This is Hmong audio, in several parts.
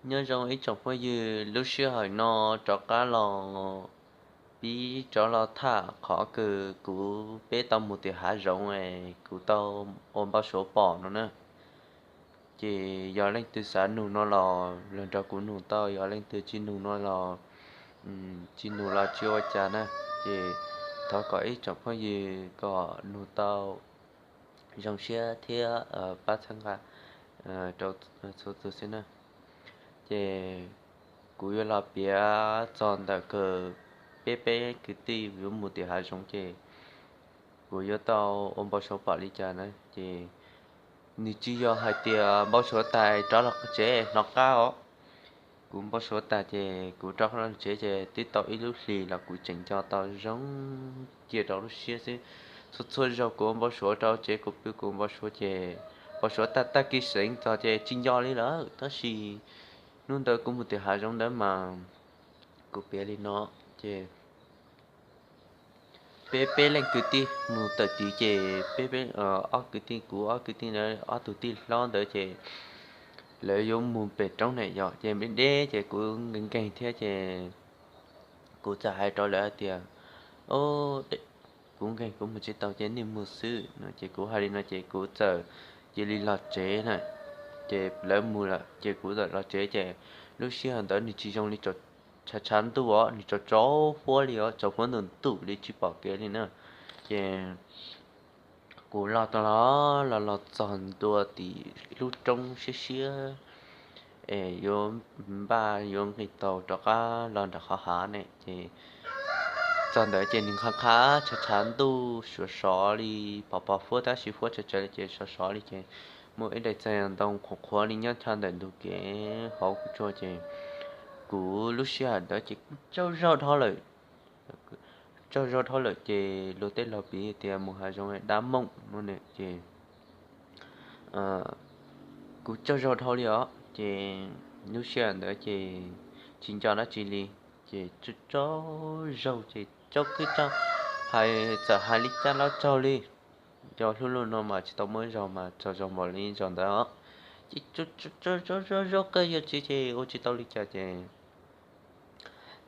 Nyob zoo ib tsoom phooj ywg, lub sij hawm no rov qab los pib rov los tham qhov kws kuv peb tau mus tim hav zoov es kuv tau ua npau suav pom no na. Ces yog leej twg xav nug no los los nrog kuv nug tau, yog leej twg tsis nug no los tsis nug los tsis ua cas na. Ces thov kom ib tsoom phooj ywg kom nug tau zoo siab thiab pab txhawb nqa rau txhua tus xwb na. Ces kuv yuav los piav txog ntawm kws peb peb kwv tij yuav mus tim hav zoov ces kuv yuav tau ua npau suav pom li cas na. Ces nws tsis yog hais tias npau suav tas rov los tsev hnov qab os. Kuv npau suav tas ces kuv rov los tsev ces twb tau ib lub hlis los kuv tseem nco tau zoo cia rau lub siab xwb. Txhua txhua zaus kuv ua npau suav rau tsev kuv pw kuv npau suav ces npau suav tag tag kis seev txog ces tsis nco li lawm, tab sis hnub ntawd kuv mus tim hav zoov ntawd mas kuv piav li no. Ces peb peb leej kwv tij mus tawm tid ces peb peb ob kwv tij, kuv ob kwv tij ntawd ob tug tij hlob ntawd ces lawv yuav mus pem roob na yom, ces npeb deb ces kuv nkees nkeeg thiab ces kuv txawm hais rau lawv hais tias, o, kuv nkeeg kuv mus tsis tau ces nej mus xwb no. Ces kuv hais li no ces kuv txawm cia li los tsev na. Ces lawv mus lawm ces kuv txawm los tsev ces lub sij hawm ntawd nws tsis zoo li, tshav tshav ntuj os, nws tsaus tsaus huab li os, tsaus huab ntuj ntuj li tsis pom kev li na. Ces kuv los tau los los los txog ntua tim lub roob siab siab es yuav npaj yuav nqis tau rov qab los nram qhov hav ne. Ces txog ntawd ces nws qhab qhab tshav tshav ntuj sov sov li, pom pom huab tab sis huab tsawv tsawv li ces sov sov li ces muaj ib daim txaij ntoo qhuav qhuav li nyob chaw ntawm ntug kev hauv kuv tsuag ces kuv lub sij hawm ntawd ces kuv tsaug zog dhau lawm. Tsaug zog dhau lawm ces luag tej laus piv tias mus hav zoov dab mooj no ces kuv tsaug zog dhau li os. Ces lub sij hawm ntawd ces tsis nco dab tsi li, ces tsaug zog ces tsaug kawg tsaug, hais txawm hais li cas los tsaug li. Cov hlub luag no mas tsis tau muaj ib zaug mas tsaug zog npaum li zaug ntawd os. Ces tsaug zog qawg yog tsis ces ua tsis tau li cas ces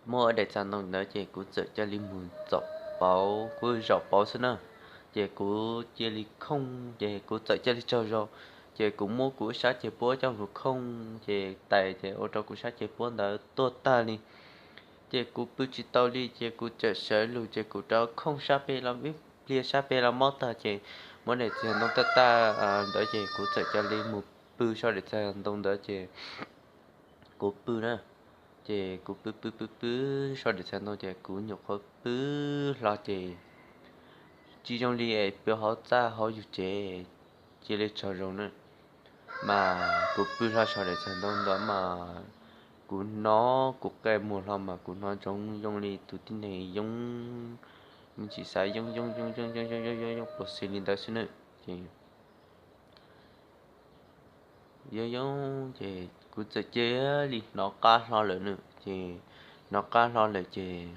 muaj daim txaij ntoo ntawd ces kuv txawm cia li mus zaum pauv, kuv zaum pauv xwb na. Ces kuv cia li khooj ces kuv txawm cia li tsaug zog, ces kuv muab kuv sab ceg puab coj mus khooj ces tais ces ua rau kuv sab ceg puab ntawd tuag tag li. Ces kuv pw tsis tau li ces kuv txawm sawv lug ces kuv rov khooj sab pem los ib pliag sab pem los mob tag ces muab daim txaij ntoo tag tag ntawd ces kuv txawm cia li mus pw saum daim txaij ntoo ntawd ces kuv pw na. Ces kuv pw pw pw pw saum daim txaij ntoo ces kuv nyuam qhuav pw hlo ces tsis zoo li es pw hauv txaj hauv yus tsev cia li tsaug zog na. Mas kuv pw hlo saum daim txaij ntoo ntawd mas kuv hnov kuv qe muag hlo mas kuv hnov ntsoov zoo li tus tib neeg yoo, me ntsis xav yoo yoo yoo yoo yoo yoo yoo yoo puas xis li ntawd xwb na. Ces yoo yoo ces kuv txawm cia li hnov qab hlo lawm na. Ces hnov qab hlo lawm ces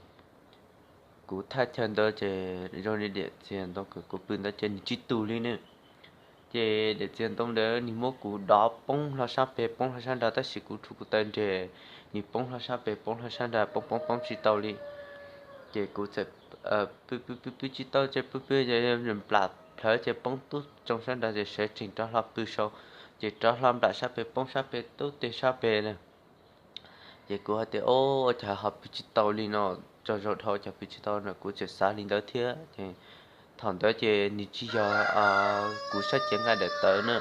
kuv thaj chaw ntawd ces zoo li daim txaij ntoo uas kuv pw ntawd ces nws tsis tus li na. Ces daim txaij ntoo ntawd nws muab kuv dov poob hlo sab pem poob hlo sab nrag tab sis kuv rhuav kuv taw nres, nws poob hlo sab pem poob hlo sab nrag poob poob poob tsis tau li. Ces kuv txawm pw pw pw pw tsis tau ces pw pw ces nplam plhawv ces poob tub tsoo sab nrag ces sawv tsees rov hlo pw saud, ces rov hlo nplam sab pem poob sab pem tub teg sab pem na. Ces kuv hais tias, o, ua cas ho pw tsis tau li no, tsaug zog dhau cas pw tsis tau no, kuv txawm xav li ntawd thiab. Ces thaum ntawd ces nws tsis yog kuv sab cev nqaij daim tawv na.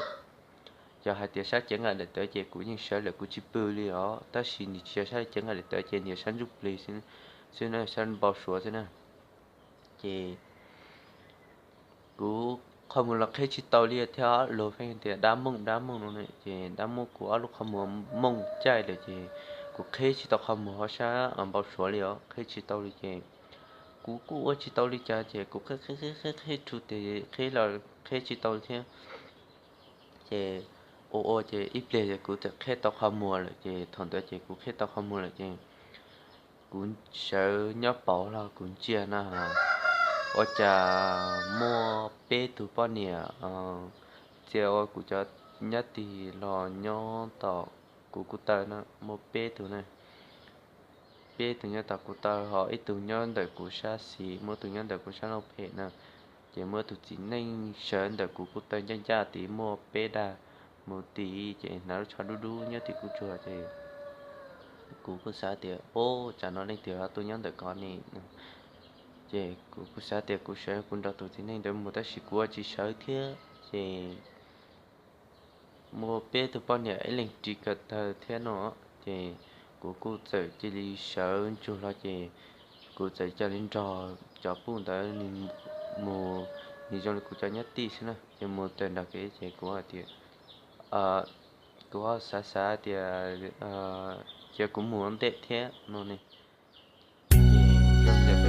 Yog hais tias sab cev nqaij daim tawv ces kuv yeej sawv lawm kuv tsis pw li os, tab sis nws tsis yog sab cev nqaij daim tawv ces nws yog sab ntsuj plig xwb na, sab npau suav xwb na. Ces kuv qhov muag los qheb tsis tau li thiab, luag pheej tias dab mooj dab mooj no ne, ces dab mooj kuv ob lub qhov muag mooj caij lawm ces kuv qheb tsis tau qhov muag hauv sab npau suav li os, qheb tsis tau li ces kuv kuj ua tsis tau li cas ces kuv qheb qheb qheb qheb qheb rhuav tes qheb los qheb tsis tau thiab. Ces ua ua ces ib pliag ces kuv txawm qheb tau qhov muag lawm ces thaum ntawd ces kuv qheb tau qhov muag lawm ces kuv sawv nyob pauv hlo kuv ntsia na, ua cas muaj peb tug poj niam txia ua kuv cov nyab tig los nyob tom kuv kuv taw no muaj peb tug na. Peb tug nyob tom kuv taw, ho ib tug nyob ntawm kuv sab xis, muaj ib tug nyob ntawm kuv sab laug phem na. Ces muaj ib tug txiv neej sawv ntawm kuv kuv taw ncaj ncaj tid, muaj peb dag mus tid, ces hnav lub tsho dub dub nyob tim kuv tsuag. Ces kuv kuj xav tias, Ub, tsam no leej twg ho tuaj nyob ntawm ko ne? Ces kuv kuj xav tias kuv sawv kuv nrog tus txiv neej ntawd mus, tab sis kuv ua tsis sawv thiab. Ces muaj peb tug poj niam ib leeg ris ko taw thiab no. Ces kuv kuj txawm cia li sawv ntsuag los, ces kuv txawm cia li nrog cov puj ntawd mus, nws zoo li kuv cov nyob tij xwb na. Ces mus tawm nram kev ces kuv hais tias, kuv ho xav xav tias cia kuv mus ua ntej thiab no ne. Ces peb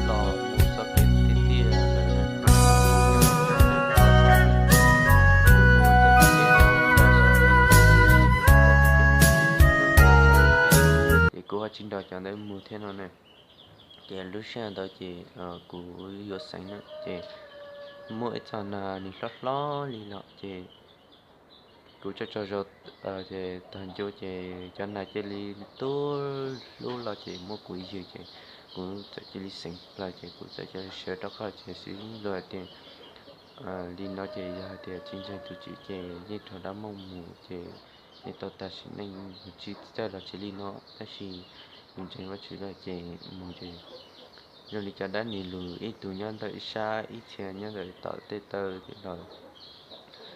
los mus txoj kev tiaj tiaj ntawd, ces kuv ho tsis nrog cov ntawd mus thiab no ne. Ces lub sij hawm ntawd ces kuv yuav xeev na, ces muaj ib txoj nas nws hlob hlob li los, ces kuv tso tso zog, ces tag ncu ces cov nas cia li tub hlub los, ces muab kuv ywg, ces kuv txawm cia li xeev plaws, ces kuv txawm cia li sawv rov qab. Ces xws li luag hais tias, li no ces yog hais tias tsis ntseeg tus Tswv ces yeej raug dab muaj mus, ces yeej tau tag sim neej mus tsis txawj los tsis li no. Tab sis yus ntseeg Vajtswv lawm ces mus ces zoo li cov dab nws lus, ib tug nyob ntawm ib sab, ib txhia nyob ntawm tom tej taw los,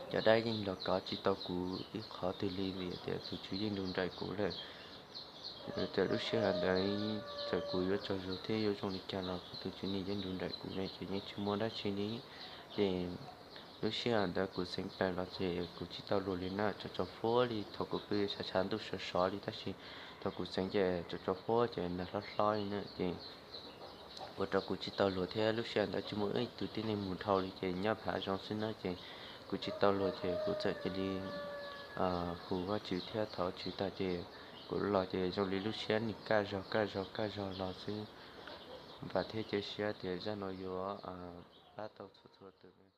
cov dab yeej los kov tsis tau kuv ib qho twg li, vim tias tus Tswv yeej nrug nraim kuv lawm. Txawm lub sij hawm ntawd txawm kuv yuav tsaug zog thiab yuav zoo li cas los kuv tus Tswv nws yeej nrug nraim kuv ne, ces yeej tsis muaj dab tsi li. Ces lub sij hawm ntawd kuv xeev plaws los ces kuv tsis tau luag li na, tsaus tsaus huab li. Thaum kuv pw tshav tshav ntuj sov sov li, tab sis thaum kuv xeev ces tsaus tsaus huab ces nag hlob hlob li na, ces ua rau kuv tsis tau luag thiab. Lub sij hawm ntawd tsis muaj ib tug tib neeg mus dhau li, ces nyob pem hav zoov xwb na, ces kuv tsis tau luag ces kuv txawm cia li hu Vajtswv thiab thov Vajtswv tag ces kuv los ces zoo li lub siab nws kaj zog kaj zog kaj zog los xwb. Vam thiab cia siab tias zaj no yuav pab tau txhua txhua tus.